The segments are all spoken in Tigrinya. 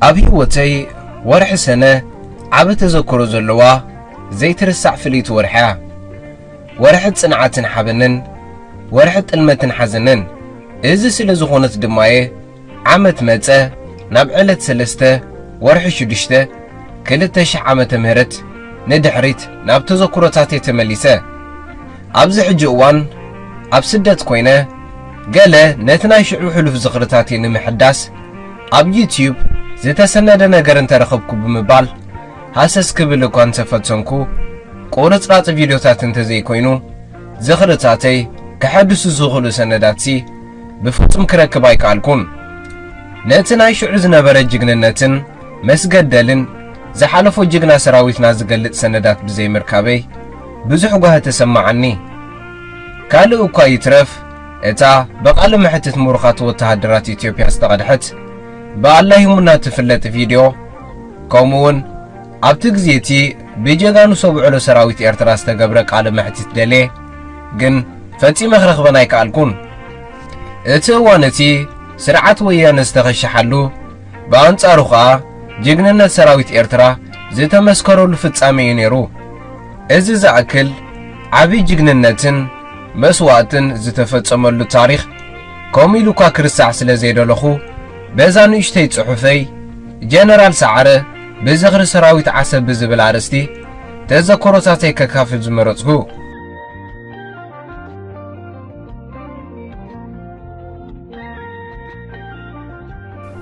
ኣብ ህይወተይ ወርሒ ሰነ ዓቢ ተዘክሮ ዘለዋ ዘይትርሳዕ ፍልይቲ ወርሒ እያ። ወርሒ ጽንዓትን ሓበንን፣ ወርሒ ጥልመትን ሓዘንን። እዚ ስለ ዝኾነት ድማ እየ ዓመት መጸ ናብ ዕለት ሰለስተ ወርሒ ሽዱሽተ ክልተ ሽሕ ዓመተ ምህረት ንድሕሪት ናብ ተዘክሮታተይ ተመሊሰ። ኣብዚ ሕጂ እዋን ኣብ ስደት ኮይነ፣ ገለ ነቲ ናይ ሽዑ ሕሉፍ ዝኽርታተይ ንምሕዳስ ኣብ ዩትዩብ ዝተሰነደ ነገር እንተረኸብኩ ብምባል ሃሰስ ክብል እኳ እንተፈተንኩ፣ ቁርጽራጽ ቪድዮታት እንተዘይኮይኑ፣ ዝኽርታተይ ከሐድሱ ዝኽእሉ ሰነዳትሲ ብፍጹም ክረክብ ኣይከኣልኩን። ነቲ ናይ ሽዑ ዝነበረ ጅግንነትን መስገደልን ዝሓለፎ ጅግና ሰራዊትና ዝገልጽ ሰነዳት ብዘይምርካበይ ብዙሕ ጓሂ ተሰማዓኒ። ካልእ እኳ ይትረፍ፣ እታ ብቓለ መሕትት ምሩኻት ወተሃደራት ኢትዮጵያ ዝተቐድሐት፣ ብኣላሂሙና ትፍለጥ ቪድዮ፣ ከምኡውን ኣብቲ ግዜ እቲ ብጀጋኑ ሰብ ውዕሎ ሰራዊት ኤርትራ ዝተገብረ ቃለ መሕትት ደልየ፣ ግን ፈጺመ ክረኽበን ኣይከኣልኩን። እቲ እዋን እቲ ስርዓት ወያነ ዝተኸሸሓሉ፣ ብኣንጻሩ ኸኣ ጅግንነት ሰራዊት ኤርትራ ዝተመስከረሉ ፍጻሜ እዩ ነይሩ። እዚ ዝኣክል ዓቢ ጅግንነትን መስዋእትን ዝተፈጸመሉ ታሪኽ ከምኡ ኢሉ እኳ ክርሳዕ ስለ ዘይደለኹ፣ በዛ ንእሽተይ ጽሑፈይ፣ ጀነራል ሰዓረ ብዝኽሪ ሰራዊት ዓሰብ ብዝብል ኣርእስቲ ተዘክሮታተይ ከካፍል ዝመረጽኩ።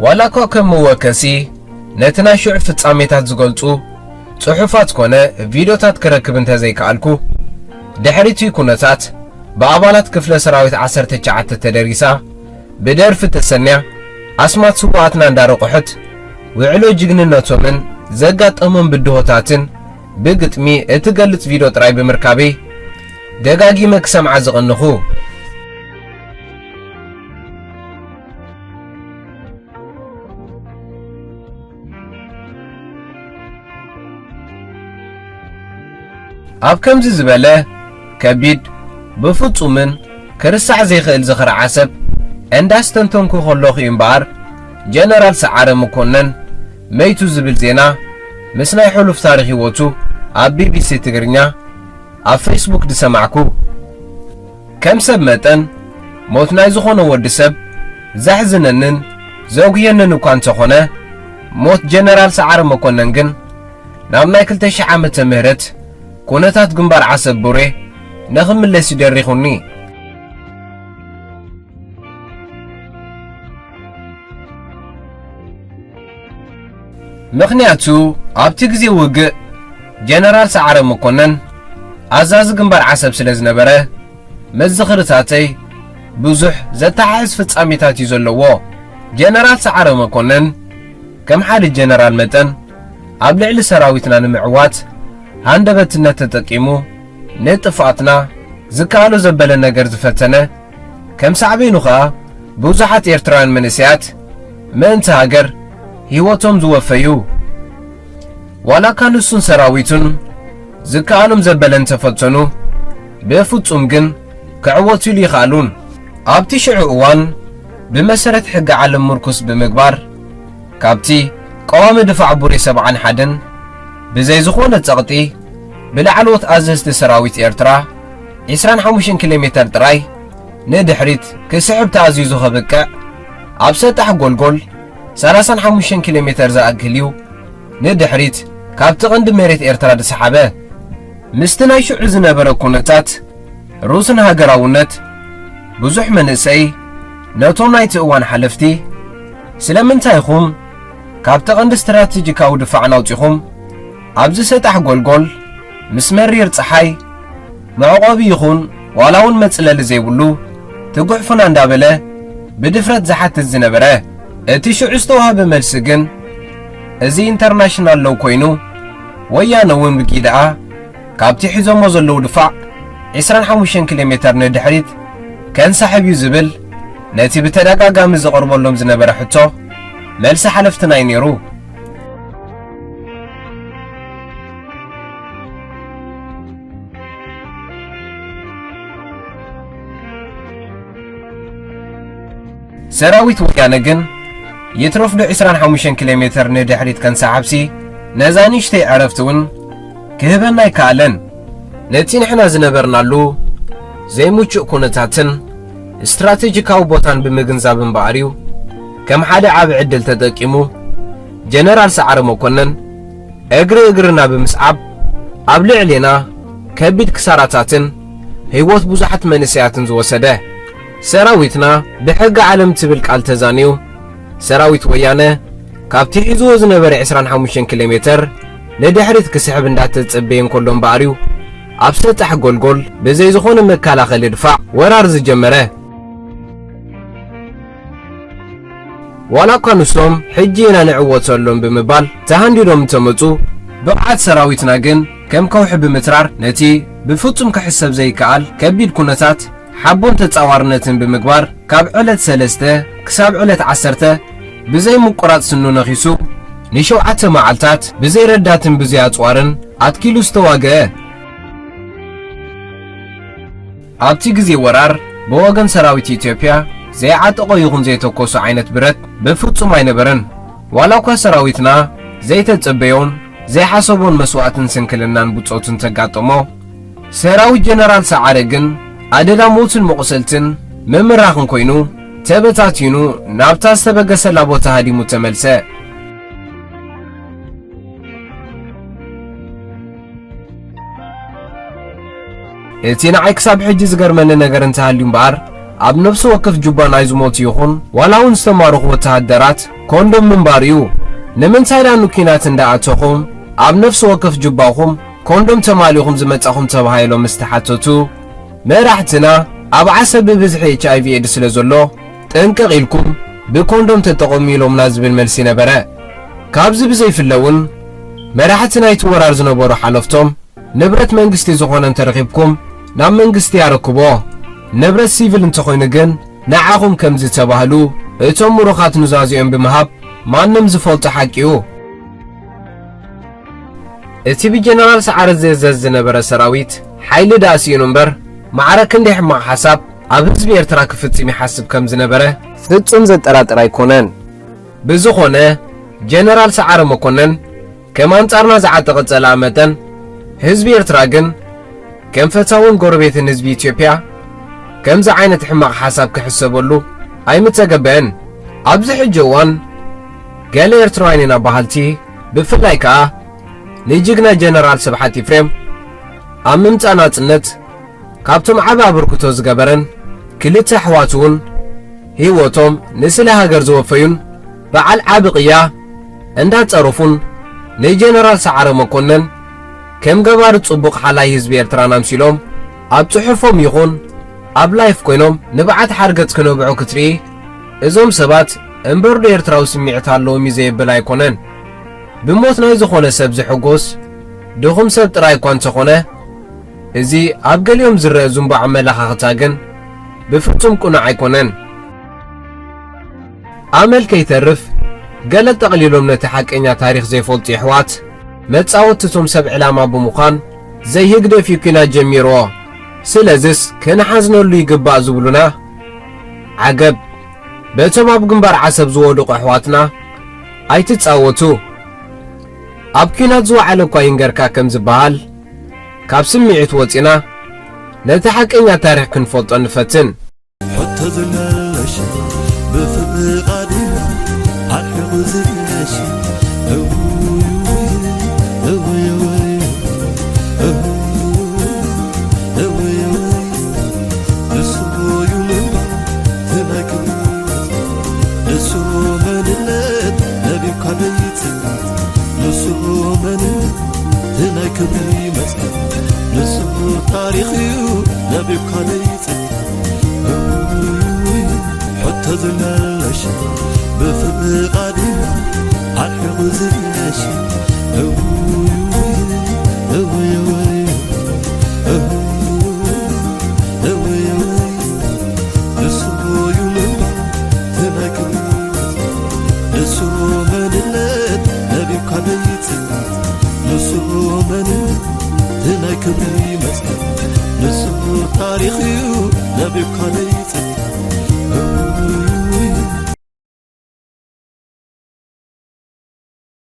ዋላ እኳ ከም መወከሲ ነቲ ናይ ሽዑ ፍጻሜታት ዝገልጹ ጽሑፋት ኮነ ቪድዮታት ክረክብ እንተዘይከኣልኩ፣ ድሕሪ እቲ ኩነታት ብኣባላት ክፍለ ሰራዊት ዓሰርተ ትሽዓተ ተደሪሳ፣ ብደርፊ ተሰንያ፣ ኣስማት ስዉኣትና እንዳረቑሐት፣ ውዕሎ ጅግንነቶምን ዘጋጠሞም ብድሆታትን ብግጥሚ እትገልጽ ቪድዮ ጥራይ ብምርካበይ፣ ደጋጊመ ክሰምዓ ዝቐነኹ። ኣብ ከምዚ ዝበለ ከቢድ፣ ብፍጹምን ክርሳዕ ዘይክእል ዝኽሪ ዓሰብ እንዳስተንተንኩ ከለኹ እዩ እምበኣር፣ ጀነራል ሰዓረ መኮነን መይቱ ዝብል ዜና ምስ ናይ ሕሉፍ ታሪኽ ህይወቱ ኣብ ቢቢሲ ትግርኛ ኣብ ፌስቡክ ዝሰማዕኩ። ከም ሰብ መጠን፣ ሞት ናይ ዝኾነ ወዲ ሰብ ዘሕዝነንን ዘጉህየንን እኳ እንተኾነ፣ ሞት ጀነራል ሰዓረ መኮነን ግን ናብ ናይ ክልተ ሽሕ ዓመተ ምህረት ኩነታት ግንባር ዓሰብ ቡሬ ንኽምለስ እዩ ደሪኹኒ። ምኽንያቱ፣ ኣብቲ ግዜ ውግእ ጀነራል ሰዓረ መኮነን ኣዛዚ ግንባር ዓሰብ ስለ ዝነበረ፣ መዘኽርታተይ ብዙሕ ዘተሓሕዝ ፍጻሜታት እዩ ዘለዎ። ጀነራል ሰዓረ መኮነን ከም ሓደ ጀነራል መጠን፣ ኣብ ልዕሊ ሰራዊትና ንምዕዋት ሃንደበትነት ተጠቂሙ ንጥፍኣትና ዝከኣሎ ዘበለ ነገር ዝፈተነ፣ ከም ሳዕቤኑ ኸኣ ብዙሓት ኤርትራውያን መንእሰያት ምእንቲ ሃገር ህይወቶም ዝወፈዩ። ዋላ እካ ንሱን ሰራዊቱን ዝከኣሎም ዘበለ እንተፈተኑ፣ ብፍጹም ግን ክዕወቱሉ ይኸኣሉን። ኣብቲ ሽዑ እዋን፣ ብመሰረት ሕጊ ዓለም ምርኩስ ብምግባር፣ ካብቲ ቀዋሚ ድፋዕ ቡሬ ሰብዓን ሓደን ብዘይ ዝኾነ ጸቕጢ ብላዕለዎት ኣዘዝቲ ሰራዊት ኤርትራ ዒስራን ሓሙሽተን ኪሎ ሜተር ጥራይ ንድሕሪት ክስሕብ ተኣዚዙ ከብቅዕ፣ ኣብ ሰጣሕ ጎልጎል ሰላሳን ሓሙሽተን ኪሎ ሜተር ዝኣክል እዩ ንድሕሪት ካብቲ ቀንዲ መሬት ኤርትራ ዝሰሓበ። ምስቲ ናይ ሽዑ ዝነበረ ኩነታት ሩስን ሃገራውነት ብዙሕ መንእሰይ ነቶም ናይቲ እዋን ሓለፍቲ፣ "ስለምንታይ ኢኹም ካብቲ ቀንዲ ስትራተጂካዊ ድፋዕና ኣውጺኹም ኣብዚ ሰጣሕ ጎልጎል ምስ መሪር ጸሓይ መዕቆቢ ይኹን ዋላ እውን መጽለሊ ዘይብሉ ትጉሕፉና?" እንዳበለ ብድፍረት ዝሓትት ዝነበረ። እቲ ሽዑ ዝተዋህበ መልሲ ግን፣ "እዚ ኢንተርናሽናል ሎው ኮይኑ፣ ወያነ እውን ብጊድኣ ካብቲ ሒዞሞ ዘለዉ ድፋዕ ዒስራን ሓሙሽተን ኪሎ ሜተር ንድሕሪት ከንሳሕብ እዩ" ዝብል ነቲ ብተደጋጋሚ ዝቐርበሎም ዝነበረ ሕቶ መልሲ ሓለፍትና እዩ ነይሩ። ሰራዊት ወያነ ግን ይትረፍ ዶ ዕስራን ሓሙሽተን ኪሎ ሜተር ንድሕሪት ከንሰሓብሲ፣ ነዛ ንእሽተይ ዕረፍቲ እውን ክህበና ኣይከኣለን። ነቲ ንሕና ዝነበርናሉ ዘይምቹእ ኩነታትን ስትራቴጂካዊ ቦታን ብምግንዛብ እምበኣር እዩ፣ ከም ሓደ ዓቢ ዕድል ተጠቂሙ፣ ጀነራል ሰዓረ መኮነን እግሪ እግርና ብምስዓብ፣ ኣብ ልዕሌና ከቢድ ክሳራታትን ህይወት ብዙሓት መንእሰያትን ዝወሰደ። ሰራዊትና ብሕጊ ዓለም ትብል ቃል ተዛንዩ፣ ሰራዊት ወያነ ካብቲ ሒዝዎ ዝነበረ ዕስራን ሓሙሽተን ኪሎ ሜተር ንድሕሪት ክስሕብ እንዳተጸበየ እንከሎ እምበኣር እዩ፣ ኣብ ሰጣሕ ጎልጎል ብዘይ ዝኾነ መከላኸሊ ድፋዕ ወራር ዝጀመረ። ዋላ እኳ ንሶም ሕጂ ኢና ንዕወተሎም ብምባል ተሃንዲዶም እንተመጹ፣ ብቕዓት ሰራዊትና ግን ከም ከውሒ ብምትራር ነቲ ብፍጹም ክሕሰብ ዘይከኣል ከቢድ ኩነታት ሓቦን ተጻዋርነትን ብምግባር፣ ካብ ዕለት ሰለስተ ክሳብ ዕለት ዓሰርተ ብዘይ ምቁራጽ ስኑ ነኺሱ፣ ንሸውዓተ መዓልታት ብዘይ ረዳትን ብዘይ ኣጽዋርን ኣትኪሉ ዝተዋግአ። ኣብቲ ግዜ ወራር ብወገን ሰራዊት ኢትዮጵያ ዘይዓጠቖ ይኹን ዘይተኮሶ ዓይነት ብረት ብፍጹም ኣይነበረን። ዋላ እኳ ሰራዊትና ዘይተጸበዮን ዘይሓሰቦን መስዋእትን ስንክልናን ብጾቱን ተጋጠሞ፣ ሰራዊት ጀነራል ሰዓረ ግን ኣደዳ ሞትን መቑሰልትን ምምራኽን ኮይኑ፣ ተበታቲኑ ናብታ ዝተበገሰላ ቦታ ሃዲሙ ተመልሰ። እቲ ንዓይ ክሳብ ሕጂ ዝገርመኒ ነገር እንተሃልዩ እምበኣር፣ ኣብ ነፍሲ ወከፍ ጁባ ናይ ዝሞቱ ይኹን ዋላ እውን ዝተማረኹ ወተሃደራት ኮንዶም ምንባሩ እዩ። ንምንታይ ደኣ ንኲናት እንዳኣተኹም ኣብ ነፍሲ ወከፍ ጁባኹም ኮንዶም ተማሊኹም ዝመጻኹም ተባሂሎም ምስ ተሓተቱ፣ መራሕትና ኣብ ዓሰብ ብብዝሒ ኤች ኣይ ቪ ኤድስ ስለ ዘሎ ጥንቅቕ ኢልኩም ብኮንዶም ተጠቐሙ ኢሎምና ዝብል መልሲ ነበረ። ካብዚ ብዘይፍለ እውን መራሕቲ ናይቲ ወራር ዝነበሩ ሓለፍቶም ንብረት መንግስቲ ዝኾነ እንተረኺብኩም ናብ መንግስቲ ኣረክብዎ። ንብረት ሲቪል እንተኾይኑ ግን ንዓኹም ከም ዝተባህሉ እቶም ምሩኻት ኑዛዜኦም ብምሃብ ማንም ዝፈልጦ ሓቂ እዩ። እቲ ብጀነራል ሰዓረ ዝእዘዝ ዝነበረ ሰራዊት ሓይሊ ደኣ ስኢኑ እምበር፣ ማዕረ ክንደይ ሕማቕ ሓሳብ ኣብ ህዝቢ ኤርትራ ክፍጽም ይሓስብ ከም ዝነበረ ፍጹም ዘጠራጥር ኣይኮነን። ብዝኾነ፣ ጀነራል ሰዓረ መኮነን ከም ኣንጻርና ዝዓጠቐ ጸላኢ መጠን፣ ህዝቢ ኤርትራ ግን ከም ፈታውን ጎረቤትን ህዝቢ ኢትዮጵያ ከምዚ ዓይነት ሕማቕ ሓሳብ ክሕሰበሉ ኣይምተገበአን። ኣብዚ ሕጂ እዋን ገለ ኤርትራውያን ኢና በሃልቲ፣ ብፍላይ ከኣ ንጅግና ጀነራል ስብሓት ኤፍሬም ኣብ ምምጻእ ናጽነት ካብቶም ዓቢ ኣበርክቶ ዝገበረን ክልተ ኣሕዋት እውን ህይወቶም ንስለ ሃገር ዝወፈዩን በዓል ዓቢ ቅያ እንዳጸረፉን ንጀነራል ሰዓረ መኮነን ከም ገባሪ ጽቡቕ ሓላይ ህዝቢ ኤርትራን ኣምሲሎም ኣብ ጽሑፎም ይኹን ኣብ ላይፍ ኮይኖም ንብዓት ሓርገጽ ክነብዑ ክትርኢ፣ እዞም ሰባት እምበርዶ ኤርትራዊ ስምዒት ኣለዎም እዩ ዘየብል ኣይኮነን። ብሞት ናይ ዝኾነ ሰብ ዝሕጎስ ድኹም ሰብ ጥራይ እኳ እንተኾነ፣ እዚ ኣብ ገሊኦም ዝረአ ዝንቡዕ ኣመለኻኽታ ግን ብፍጹም ቅኑዕ ኣይኮነን። ኣመል ከይተርፍ፣ ገለ ጠቕሊሎም ነቲ ሓቀኛ ታሪኽ ዘይፈልጡ የሕዋት፣ መጻወትቶም ሰብ ዕላማ ብምዃን፣ ዘይህግደፍ እዩ ኲናት ጀሚርዎ። ስለዝስ ክንሓዝነሉ ይግባእ ዝብሉና? ዓገብ! በቶም ኣብ ግንባር ዓሰብ ዝወደቑ ኣሕዋትና ኣይትጻወቱ። ኣብ ኲናት ዝወዓለ እኳ ይንገርካ ከም ዝበሃል፣ ካብ ስምዒት ወጺና ነቲ ሓቀኛ ታሪኽ ክንፈልጦ ንፈትን። ሕቶ ዝመለሽ ብፍቓድ ኣርሒቑ ዝለሽ። እውይ፣ እውይ፣ እውይ፣ እውይ፣ እውይ፣ እውይ። ንሱ እዩ ምንባር እቲ ናይ ክብሪ ህይወት። ንሱ መንነት ነቢብካ ደይጽ። ንሱ መንነት እቲ ናይ ክብሪ መስቀል። ንሱ ታሪኽ እዩ ነቢብካ ደይጽ። ሕቶ ዝመለሽ ብፍቓድ ኣርሒቑ ዝለሽ። እውይ፣ እውይ፣ እውይ፣ እውይ፣ እውይ፣ እውይ። ንሱ እዩ ምንባር እቲ ናይ ክብሪ ህይወት። ንሱ መንነት ነቢብካ ደይጽ። ንሱ መንነት እቲ ናይ ክብሪ መስቀል። ንሱ ታሪኽ እዩ ነቢብካ ደይጽ።